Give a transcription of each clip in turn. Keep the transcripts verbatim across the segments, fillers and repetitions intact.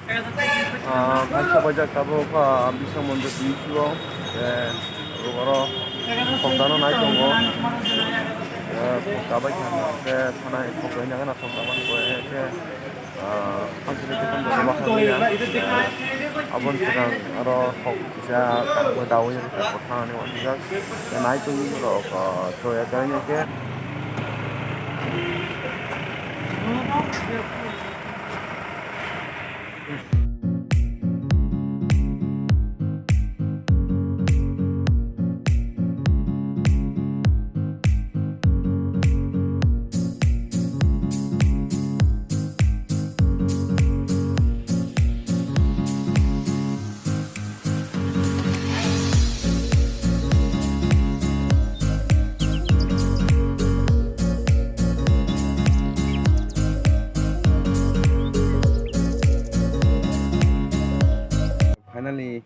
Ah, phai sok paijak tabuk, ah, Biswa Mondir B C O, eh, oro khokdano nai tongo. Eh, khokda bai kha, khe thanai khokdai nangna khokda mani khe, ah, phansini khe tongmani bakha manya. Eh, aboni swkang aro khok kisa kangma daui thangmani wansijak. Nai tongni borok, ah, choya khe. Finally,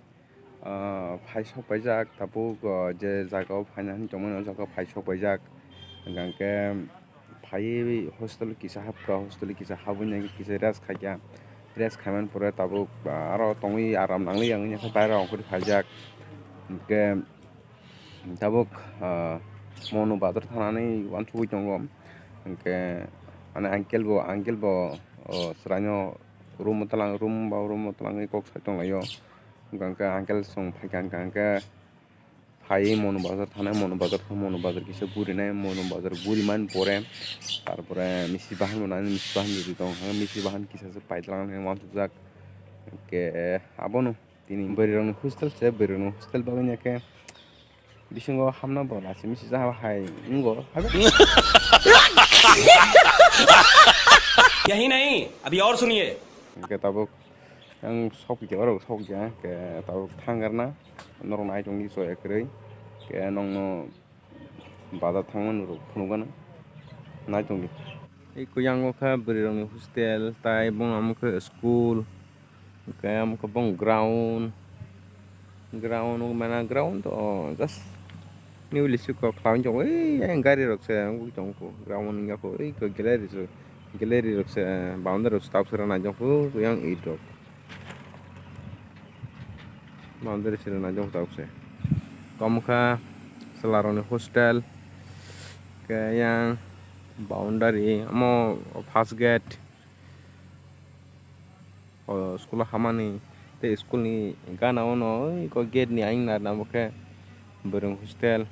ah, phai sok paijak tabuk, ah, je jaga o phaina hinwi tongmani, o jaga o phai sok paijak. Hwnkha khe phaiwi hostel kisa hapkha, hostel kisa habwi nai kisa rest khaikha, rest khaimani pore tabuk, ah, aro tongwi aram nangli ang wngya khe baira ongkhorwi phaijak. Hwnkhe tabuk, ah, Monu bazar thangnani uansugwi tongo, hwnkhe ani uncle bo, uncle bo, oh, chwraino room o twlang, room ba room o twlangwi kok sai tonglaio. Hwnkhe uncle chwng phaikha, hwnkhe phaiwi Monu bazar thangnai, Monu bazar thang, Monu bazar kisa gurinai, Monu bazar gurimani pore tarpore misi bahan bo nani, misi bahan rwgwi tong, misi bahan kisa se paitlang nai uansukjak. Hwnkhe abono tini bwrwirokni hostel se, bwrwirokni hostel bagwi ya khe bisingo hamna bo lachimwi sijak hai wngo. यही नहीं, अभी और सुनिए। Hwnkhe tabuk ang sok ya, oro sok ya, hwnkhe tabuk thang rwna norok nai tongdi choya kwrwi, hwnkhe nokno bazar thangmani rok phunukgano nai tongdi. Tei kuyang o khe bwrwirokni hostel, tai bono omo khe school, hwnkhe omo khe bono ground, ground wngmano, ground o just newly sukha khlai tongo, ei ayang gari rok se wngwi tongo, ground wngya kho, ei kho gallery se, gallery rok se, boundary rok se tabuk se rw nai tongo kho, yang it rok. Boundary siri nai jok tabuk se. Tomkha chwla rokni hostel. Khe yang boundary omo first gate. O school o hamani tei school ni gana o no oi ko gate ni ayang narwkna bo khe bwrwng hostel.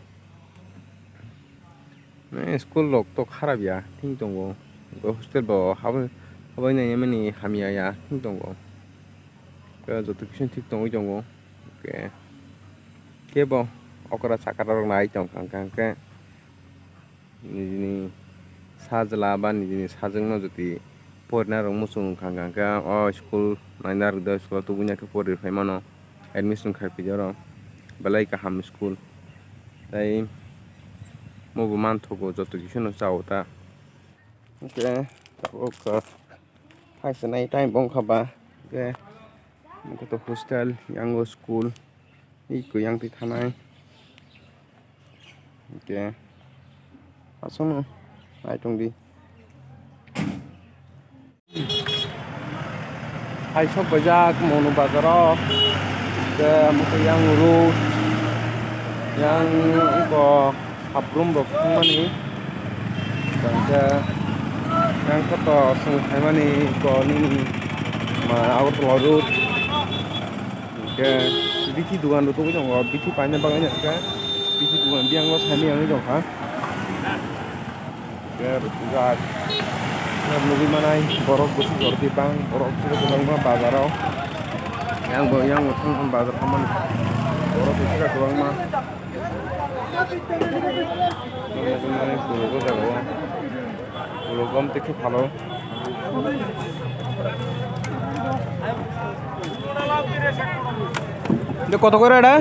School rok to kharap ya thing tongo, hostel bo habwi habwi nai mani hamya ya thing tongo, joto kisa thik tongwi tongo, kebo okra chakra rok nai tongkha hwnkhe nini sajla ba nini sajwkno jotwi porina rok muchung wngkha hwnkhe o school naina rwdi, o school o tubui nai khe pori rwphai mano. Admission khai phi oro belai kaham school. Tei omo bo manthogo joto kisa no chao ta. Hwnkhe tabuk phaisa nai time bo wngkha ba. Hwnkhe omo khe to hostel, yang o school, iko yang twi thanai. Hwnkhe aswkno nai tongdi. Hai sok baijak Monu bazaro, tei omo khe yang road, yang ungko sabrum rok thangmani, tei yang khe to chwng phaimani eko nini ma Agartala road. Hwnkhe bithi dogan rok tubui tongo, bithi paina bagwi hwnkhe bithi dogan biyang o saimanya wngwi tongkha. Hwnkhe rwchapjak nugwi manai borok bwswk jordi bang borok bwswk kwbangma bazaro. Yang bo yang bo thang thang bazar khammani borok bwswk kwbangma. Nugwi manai borok o jaga o. Ulo gom tei khe phalo. Kota kore eta?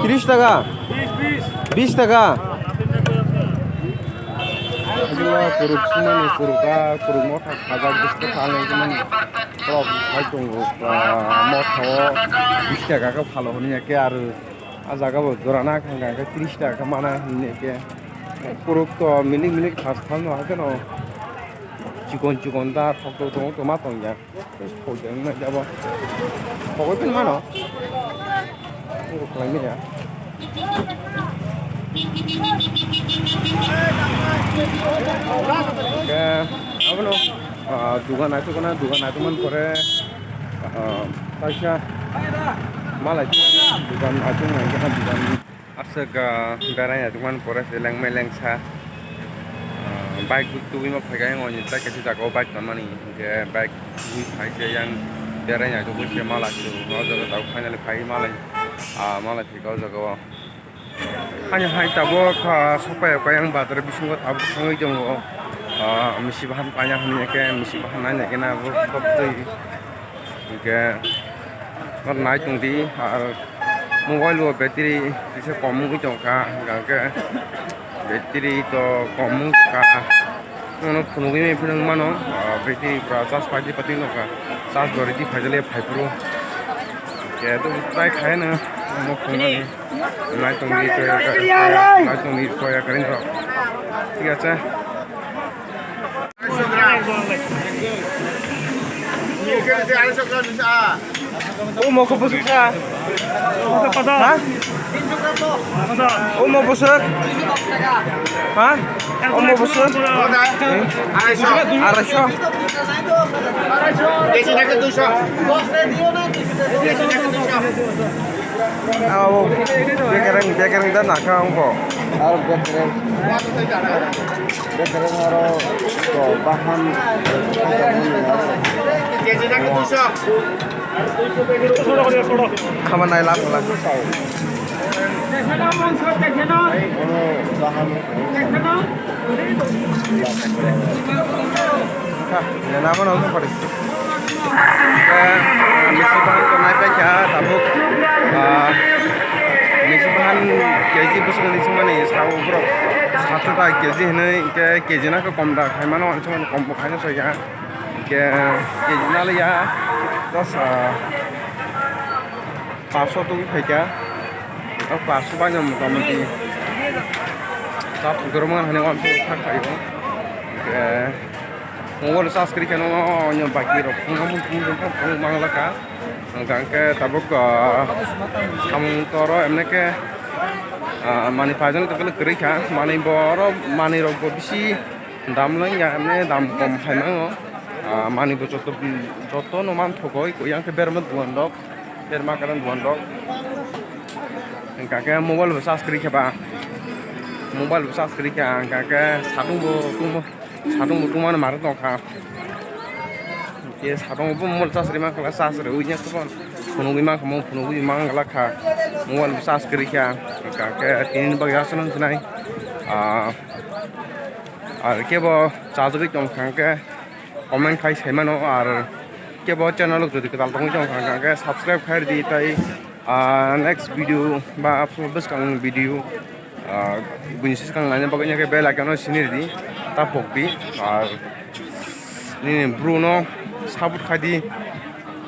Tris taka? Bis taka? Kuruk sumani, kuruk a, kuruk motha khajak, bis taka nai sumani. Tok hai tongo, motha o bis taka khe phalo hwnwi ya khe aro. A jaga bo jora na kha hwnkha khe tris taka khe mana hinwi khe. Kuruk to milik milik thas thas no hakhe no. Chikon chikon da thok thok tongo, toma tong ya. Thok ya wngma jabo. Thok oi phano mano. Iko khlai manya. Ke, abono, ah, dugan naitukna, dugan naitukmani pore, ah, kaisa malai dugan naitukmani, dugan. Aswk, ah, berai naitokmani pore se lengmai lengsa, ah, bike bo tubui ma phaikha, yang oni tei kaisa jaga o bike tonmani, hinkhe bike tubui phai se yang berai naitokgwi se mala se o jaga tabuk finally phai malai, ah, malai phaikha o jaga o. Ani hai tabuk, ah, sokpai o khe yang bazar bisingo tabuk thangwi tongo, ah, misi bahan paina hinwi khe misi bahan naina khe na abo twi. Hinkhe nai tongdi, ar mobile o battery kisa kom wngwi tongkha, hwnkhe battery to kom wngkha. Nono phunugwi phunuk mano, ah, battery pura charge paidi paidi nokha, charge bo ready phaijale phaiphuru. Hinkhe to try khaino omo phunukmani. Nai tongdi, nai tongdi, toya karin rok. Thik ache. O moko busuk sa. Ha? O mo busuk. Ha? O mo busuk. Araisho. Abo bekereng, bekereng da nakha ongko. Aro bekereng, bekereng aro to bahan. Khama nai lak lak. Ono bahan. Ha, nabo nang pari. Misi bahan ko nai paikha tabuk, ah, misi bahan K G bwswk ni simi sao borok sato ta K G hinwi, hinkhe K G na khe kom da khai mano, ani simi kom bo khaina soi ya, hinkhe K G na liya dos, ah, paso tugwi phaikha, o paso bai no motamoti ta phutorma hinwi uansuk thak khaio, hinkhe. Mobile charge kwrwi khe no, o, bike rok phunukma phunukma phunukma manglakha. Hwnkha hwnkhe tabuk, ah, samung toro emne khe, ah, manwi paijani tokle kwrwi kha. Manwi bo oro manwi rok bo bisi dam laiya, emne dam kom hai mango. Ah, manwi bo joto, joto no manthogo, yang khe berma dugan rok, berma karan dugan rok. Hwnkha khe mobile bo charge kwrwi khe ba, mobile bo charge kwrwi kha, hwnkha khe satung bo tungma. Satung bo tungmani mari tongkha. Ke satung bo mobile charge ri mankha, charge ri uiya tongmani. Phunugwi mankha, mo phunugwi manglakha. Mobile bo charge kwrwi kha. Hwnkha khe tini bagwi aswk nang sinai. Ah, ar kebo chajagwi tongkha hwnkhe comment khai saimano, ar kebo channel jodi kwtal tongwi tongkha hwnkhe subscribe khai rwdi tei, ah, next video ba bwskang video. Ah, buini swkang naina bagwi nokhe bell icon-o sini rwdi, ta pokdi. Ar nini bru no support khaidi,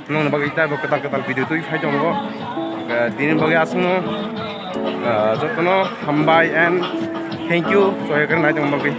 nongni bagwi taibo kwtal kwtal video twi phai tongo. Ah, tini bagwi aswkno, ah, jotono hambai and thank you, joya khe naitongma bagwi.